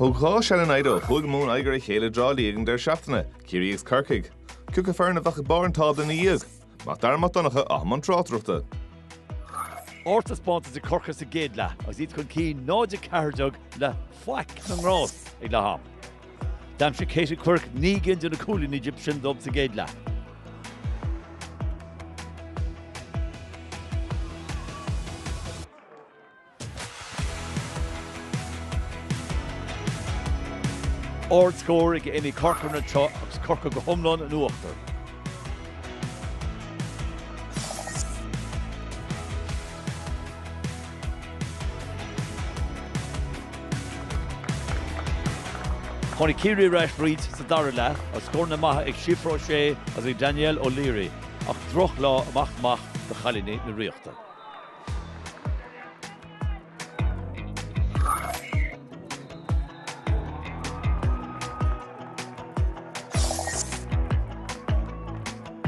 Thug 2 sean-namhaid ó Chúige Mumhan aghaidh ar a chéile i dTrá Lí ag an deireadh seachtaine, Ciarraí agus Corcaigh. Cé acu foireann a bheadh ag barr an tábla ina dhiaidh? Mac Dara Mac Donncha atá i mbun tráchtaireachta. Ardtaispeántas ag Corcaigh sa gcéad leath agus iad chun cinn 0-14 le faic na ngrást ag leath am. D'aimsigh Katie Quirke 9 gcinn de na cúilíní sin dóibh sa gcéad leath. Ardscór ag Amy Corcoran anseo agus Corcaigh go hiomlán in uachtar. Tháinig Ciarraí ar ais roinnt sa dara leath agus scóranna maithe ag Síofra O'Shea agus ag Danielle O'Leary ach drochlá amach is amach do chailíní na Ríochta.